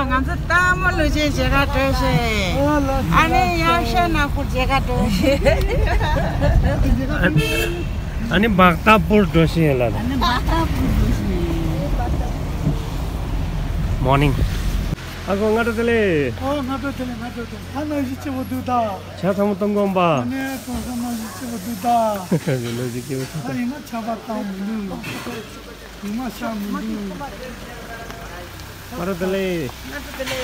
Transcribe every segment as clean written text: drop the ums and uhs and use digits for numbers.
nganza tamu luce jaga toshe. Ani yasha na ku jaga toshe. Ani Bhaktapur toshe la. Ani Bhaktapur toshe. Morning. Ako ngato tele. ngato tele. Hana jiche boduda. Cha thamu tongomba. Ne ko hana jiche boduda. Lo jike boduda. Ina chaba tamu. Ima shamu. Ngato tele.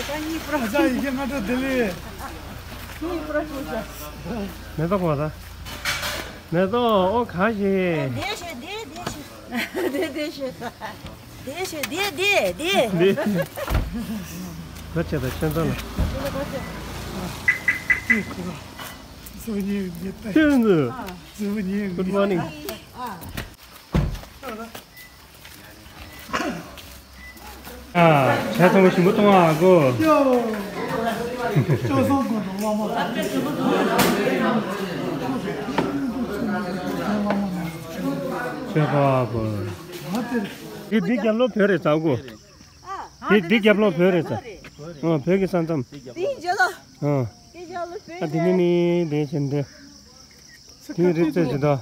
Tani pro. Aja ike ngato tele. Ni pro puja. Ne to ko da. Ne to o khaje. De. Kacha da chandala. Good morning. 잘 통신 못 통하고. 제가 뭐. 이 디갑로 별에 자고. 디갑로 별에 자. 벽에 산담. 디저로. 디니니 대신데. 디르트지다.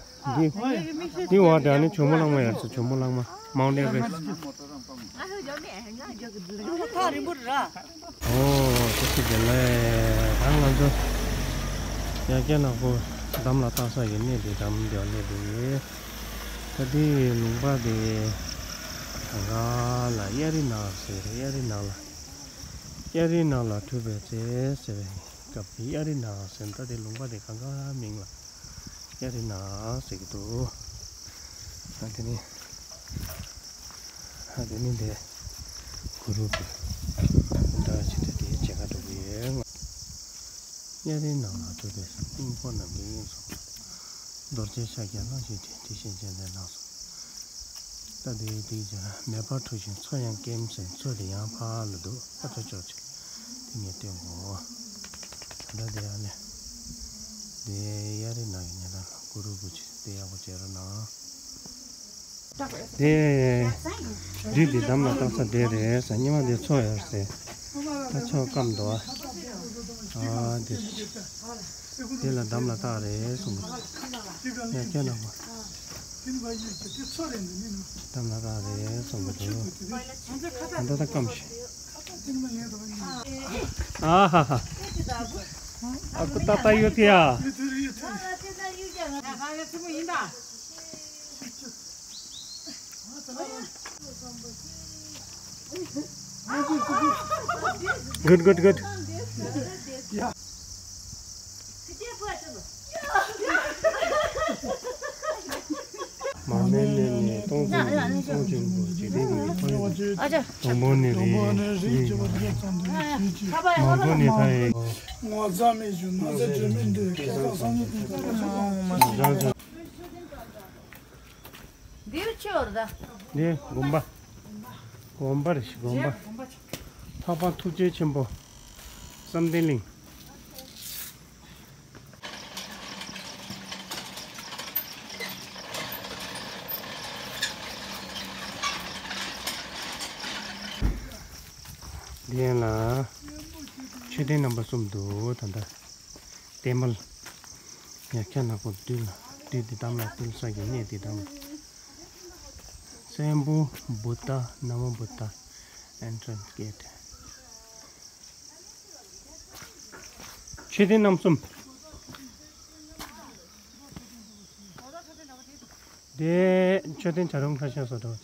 디 와다니 조물랑마야서 조물랑마. 마운틴 베이스. 그렇게 될래. 방금도 야견하고 담라 따서 있는데 담되었는데. tadi lupa di la yari na la tu be se kapi yari na sen tadi lupa di kanga ming la yari na se gitu hadi ni de guru udah cerita di jaga tu be yari na la tu be impon na be dorje shagyan ji ti shin jen de na ta de di ja me pa thu shin so yang game sen so de yang pa lu do a to cho chi ti ne te go da de ya ne de ya ri na ni la guru bu chi de ya bo che ra na de di dam na ta sa de re sa ni ma de cho ya se ta cho kam do de la dam la ta re so ya ke na ma dam la ta re so ma do anda ta kam shi aha aku tata yu tia good 마멜레니 동진부 지리기 동본이리 마본이 사이 모자메 주나 저면데 네 곰바르시 곰바 타바 투제 첨보 썸딜링 디에나 최대 넘버 좀도 단다 테멀 약간하고 디디 담라 뜰사게 네 디담 셈부 부타 나무 부타 entrance gate 최대 넘좀 네 최대 자동 타셔서도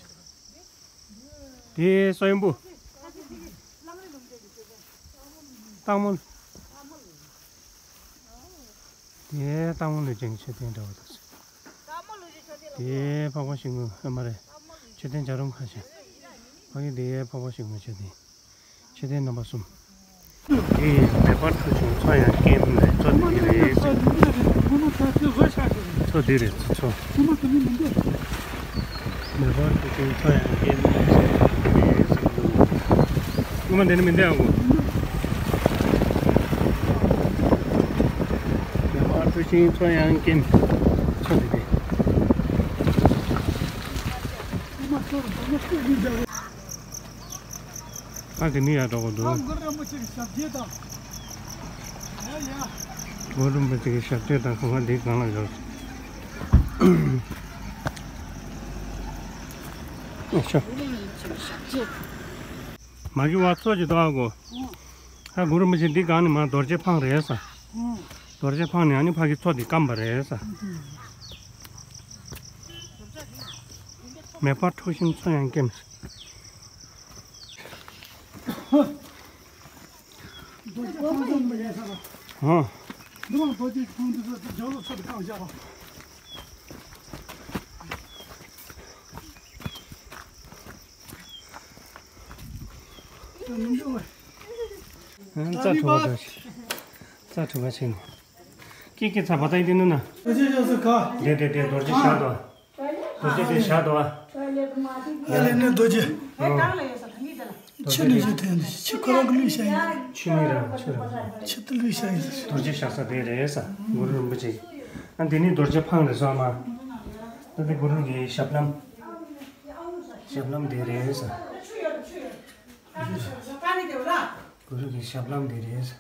네 셈부 땅문 예 땅문을 정체 된다고 했어 예 보고 싶은 거 말에 최대 자동 가시 거기 네 보고 싶은 거 최대 넘어 좀 예 매번 좀 쳐야 게임을 저들이 매번 좀 쳐야 게임을 그만 되는 민데 하고. 마트신 토양 게임 쳐지대. 아, 그니야 저거도. 뭐는 뭐 되게 샵되다 그만 되게 강하죠. 마기 왔어지도 하고. 아, 그러면 이제 네가 아니 막 dorje phang reesa. dorje phang ne ani phagi chodi kam reesa. Me pa thoshin soyang kem. 누가 도지 군도 저로 서도 가자. 자, 저거 지금 끼끼 잡아다 되는나. 어제서 가. 네네네, dorje shadow. dorje shadow. 얘는 도지. 에 치니지 되는 치코라글이 샤이. 취미라. 치틀이 샤이. dorje shasa 되래서 뭐를 뭐지. 안 되니 dorje phang에서 아마 근데 그런 게 샵남 되래서 그렇게 샵남 되래서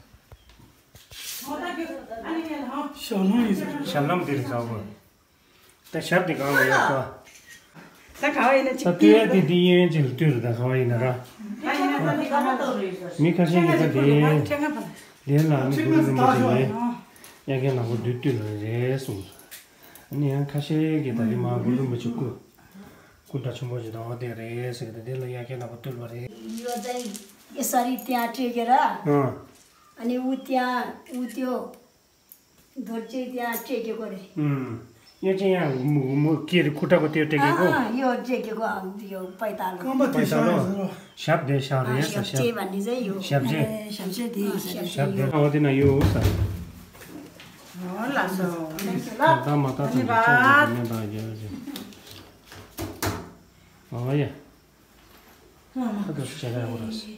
샤나이스. 샵남 되래서 때 샵이 가면서 자, 뒤에 뒤에 질 때다 가와이나라 미카신이가 뒤에 얘는 그런 거지 야게 나고 뒤뒤래서 아니야 카시게 다리 막 그런 거 죽고 कुटा छुमोजी the अदे रे सके देला या के न बतुल बरे यो चाहिँ यसरी त्यहाँ टेकेर अनि उ त्यहाँ उ त्यो धोर्चे त्यहाँ टेकेको रे यो चाहिँ यहाँ के रे खुट्टाको त्यो टेकेको यो टेकेको यो पैतालो कम्बती 샤이. शाप दे शाप रे स्याप्चे भन्ने चाहिँ यो स्याप्चे दे शाप दे आउँदैन यो हो त होला सो ता माता त धन्यवाद Oh yeah. Ada secara uras.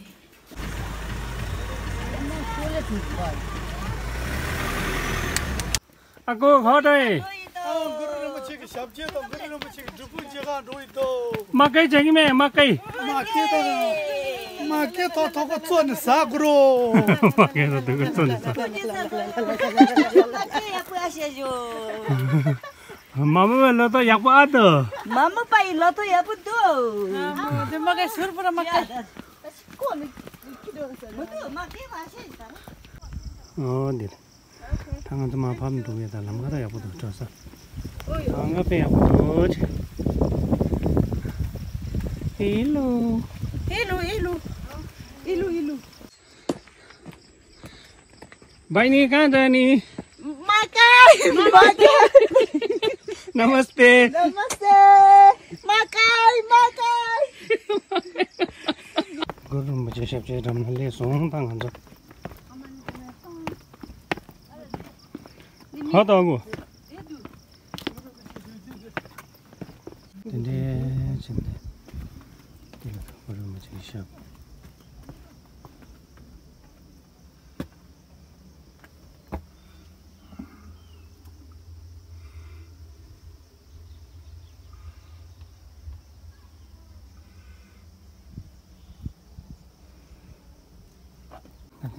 Aku khodai. 그러는 뭐 지금 샵제도 그러는 뭐 지금 두분제가 로이도. Makai jangi me makai. 마케도 더고 쫀 사그로. Makai to dugu chon sa. Mama lo to yak pa ato. Mama pai lo to ya puto. त्यो मकै सुरपुर मकै Oh dir. Tangan tu ma pam tu ya dalam kata ya putu terasa. Angga pe ya putu. Hello. इलु Bhai ni कहाँ जाने? मकै नमस्ते. मकै गुरुम बजे सबसे रमले सोंग तांग जो हाँ तो आगो 근데 진짜 गुरुम बजे सब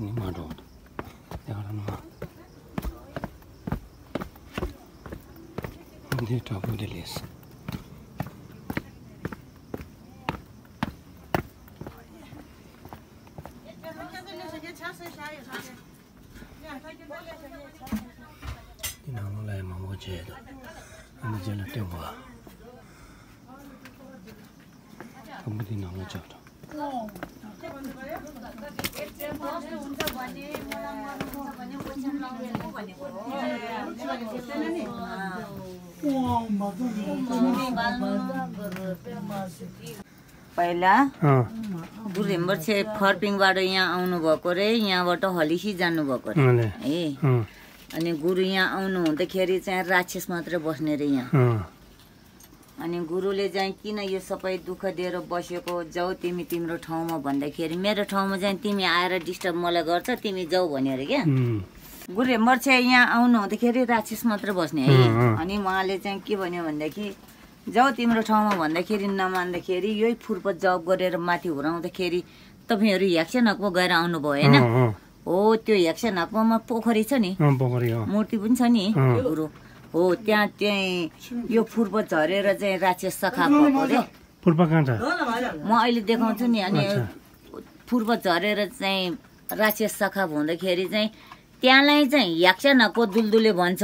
ini mado ya kan mah ini tahu deles ini nama lain mau jadi ini jalan tewa kamu di nama jauh पहिला गुरुहेम्बर चाहिँ खरपिङबाट यहाँ आउनु भएको रे यहाँबाट हलिसी जानु भएको रे है अनि गुरु यहाँ आउनु हुँदाखेरि चाहिँ राक्षस मात्र बस्ने रे यहाँ अनि गुरुले चाहिँ किन यो सबै दुःख दिएर बसेको जाऊ तिमी तिम्रो ठाउँमा भन्दाखेरि मेरो ठाउँमा चाहिँ तिमी आएर डिस्टर्ब मलाई गर्छ तिमी जाऊ भन्यो अरे क्या गुरुले मर्छे यहाँ आउनु हुँदाखेरि राक्षस मात्र बस्ने है अनि उहाँले चाहिँ के भन्यो भनेदेखि जाऊ तिम्रो ठाउँमा भन्दाखेरि नमान्दाखेरि यही फुर्प जब गरेर माथि हुराउँदाखेरि तपाईँहरू याक्सेनकमा गएर आउनुभयो होइन हो त्यो याक्सेनकमा पोखरी छ नि मूर्ति पनि छ नि गुरु हो त्यहाँ चाहिँ यो फुर्प झरेर चाहिँ राक्षस सखा भएको अरे फुर्प कहाँ छ म अहिले देखाउँछु नि अनि फुर्प झरेर चाहिँ राक्षस सखा हुँदाखेरि चाहिँ त्यहाँलाई चाहिँ याक्सेनकको दुलदुले भन्छ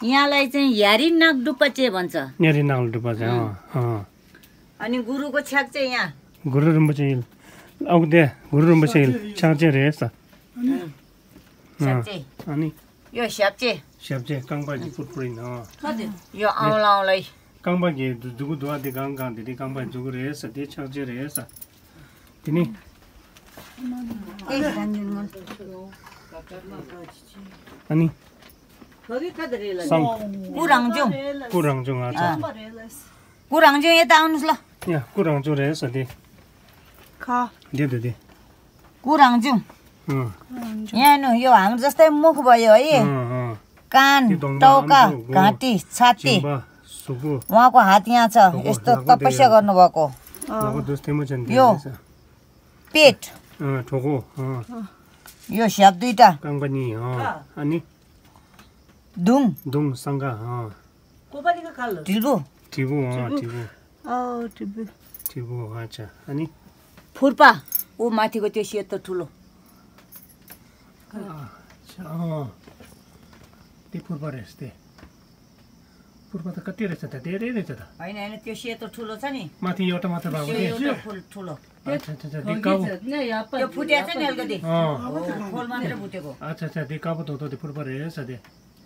यहाँलाई चाहिँ यारी नाग डुप्पचे भन्छ अनि गुरुको छ्याक चाहिँ यहाँ गुरु रुम्बचे औदे गुरु रुम्बचे छाचे रहेछ अनि यो स्याप्चे काङबाजी फुटपुरिन यो आउलाउलाई काङबाजी जुगु दुवा दे गाङ गाङ दिदी काङबाजी जुगु रहेछ दे छाचे रहेछ तिनी अनि कुराङजुङ आचा कुराङजुङ यता आउनुस् ल यहाँ कुराङजुङ रहेछ दे दे कुराङजुङ यहाँ नु यो हाम्रो जस्तै मुख भयो है कान टाउका घाँटी छाती उहाँको हात यहाँ छ यस्तो तपस्या गर्नुभएको यो पेट यो स्याप दुईटा अनि दुङ सँग ढिल्बु टिबु अच्छा अनि फुर्पा ऊ माथिको त्यो सेतो ठुलो फुर्पा रहेछ फुर्पा त कति रहेछ त धेरै रहेछ त होइन होइन त्यो सेतो ठुलो छ नि माथि एउटा मात्र भएको ठुलो त्यो फुटेको छ नि अलिकति खोल मात्र फुटेको अच्छा दिकाबो त फुर्पा रहेछ दे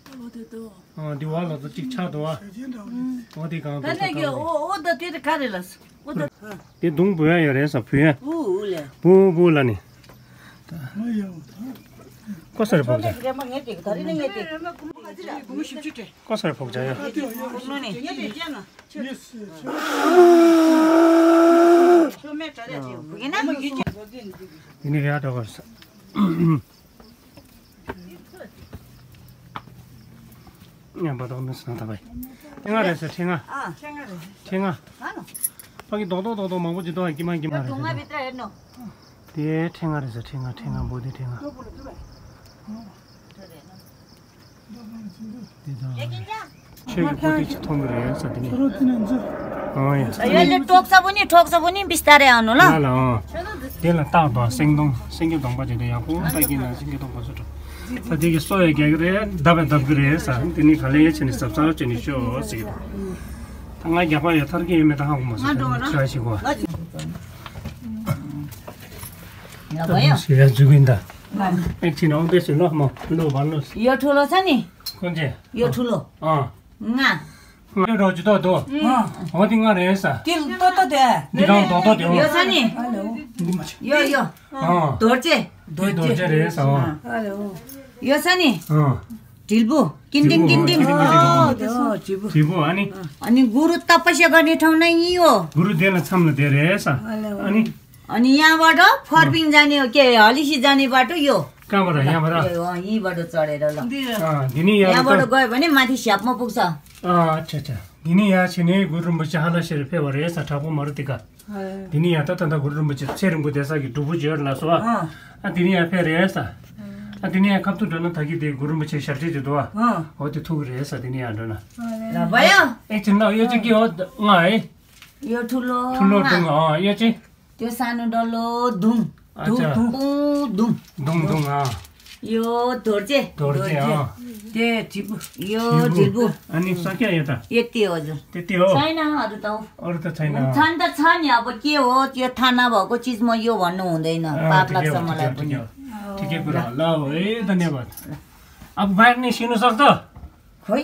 दिवाल त चिक्छा दोआ ओदी गाउँ त्यो दुङ भुया यो रहेछ फुया बुला नि कसरी पुग्छ कसरी पुग्छ यो यिनी याद गर्छ यहाँ बताउनुहोस् न तपाईँ ठेङ्गा रहेछ ठेङ्गा अघि धौधौ माउजी दो किमा त्यो ठेङ्गा रहेछ ठेङ्गा बोधी ठेङ्गा ठोक्छ पनि बिस्तारै आउनु ल त्यसलाई तातो सिङ्गे धोङ बजेर यहाँ पुगिन सिङ्गे धोङ बजेर त्यहाँदेखि सोया ग्याग्रे दबाई दबग्रे तिनी खाले एकछिन सब चाहिँ निस्यो सिक्यो थाङा ग्यापा यो थर्की मे त हाउ मस ट्राइसिको सिरा जुबिन्दा एकछिन आउँदैछु ल म लु भन्नुहोस् यो ठुलो छ नि कुन चाहिँ यो ठुलो nga रोज तो दो हो दिंगा रेसा til to de दिगाउ तो दो यो छ नि यो धोर्चे रेसा यो छ नि ढिल्बु किन्डिङ ढिल्बु अनि गुरु तपस्या गर्ने ठाउँ नै यो गुरु देन छम्न दे रेसा अनि यहाँबाट फर्पिङ जाने हो के हलिसी जाने बाटो यो कहाँबाट यहीँबाट चढेर ल दिनी यहाँबाट गयो भने माथि स्यापमा पुग्छ अच्छा दिनी यहाँ छिने गुरुम्बची हालसेर फेवर रेसा ठापो मरुतिका दिनी यहाँ त गुरुम्बची सेरुङको देसा कि डुबु जेर लासो दिनी यहाँ फेर रेसा दिनी यहाँ कप्तु डन थकी दे गुरुम्बची सर्टी जुदवा हो त्यो थुग रेसा दिनी यहाँ डन ल भयो एकछिन ल यो चाहिँ के हो है यो ठुलो दुङ यो चाहिँ त्यो सानो डल्लो दुङ यो धोर्चे त्यो यो ढिल्बु अनि सक्यो यो त यति हो हजुर त्यति हो छैन अरु त छैन छन् त छ नि अब के हो त्यो थाहा नभएको चिज म यो भन्नु हुँदैन पाप लाग्छ मलाई पनि ठिकै कुरा ल है धन्यवाद अब बाहिर निस्किनु सक्छ खोइ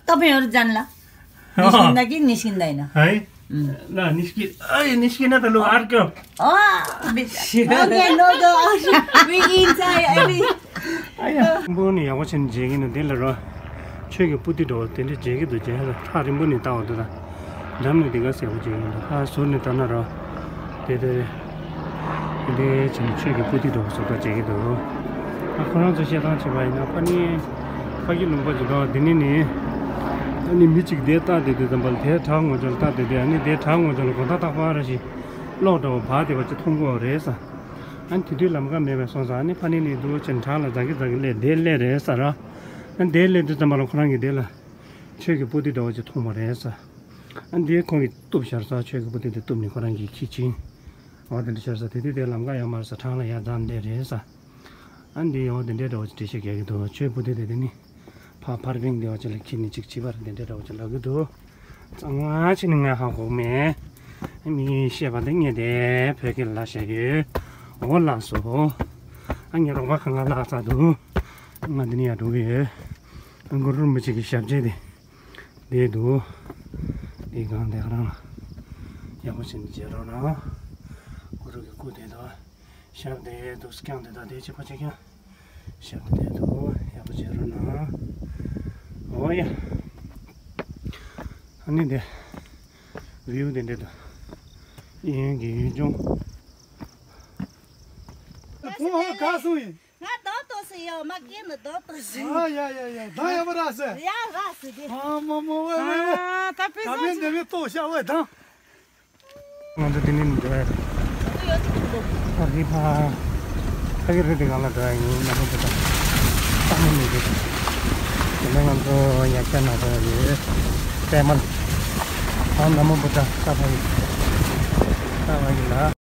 तपाईहरु जान्ला निस्किँदा कि निस्किँदैन है ल निस्किन त लु अर्को बोनी यावछन जेगिन देल र 최근 부디도 된데 제기도 제가 다른 분이 따오더라. 남는 데가 세우지. 손에 떠나러 되게 근데 지금 최근 부디도 없어서 제기도 그런 저 시간 제가이나 아니 하기는 거지도 되니니 아니 미치게 됐다 되던 말 대장 오절 다 되대 아니 대장 오절 거다 말하지 로도 바디 같이 통과를 해서 안티딜람가 매매 선사니 파니니도 전탈을 자기 델레레 살아 안 델레도 담아로 그런 게 될라 최근 부디도 어제 통과를 해서 안 뒤에 거기 또 셔서 최근 부디도 또 그런 게 키치 어디 셔서 되딜람가 야마서 타나야 잔데레서 안디 어딘데도 어디 시계도 최부대되더니 파파르빙 되어질 키니 직지바르된데도 어질라고도 장아치는 하고 매 미 시바등에데 베길라셔게 올라서 안여로가 강가라사도 만드니야도에 안고를 무지기 시작제데 내도 이건 내가 야무진 제로나 그렇게 고대도 시작대도 스캔대도 되지 보자기 시작대도 야무지로나 오야 아닌데 위우된데도 이게 좀 뭐 가수이 나 도토스요 막기는 도토스 아야야야 다야 버라세 야 라스디 아뭐뭐 아, tapi 가면 되면 또 샤워 다 먼저 드리는데 여기 봐 하기를 되가라다 이 나무부터 땅을 내게 내가 또 약간 나서 때만 나무부터 따봐야겠다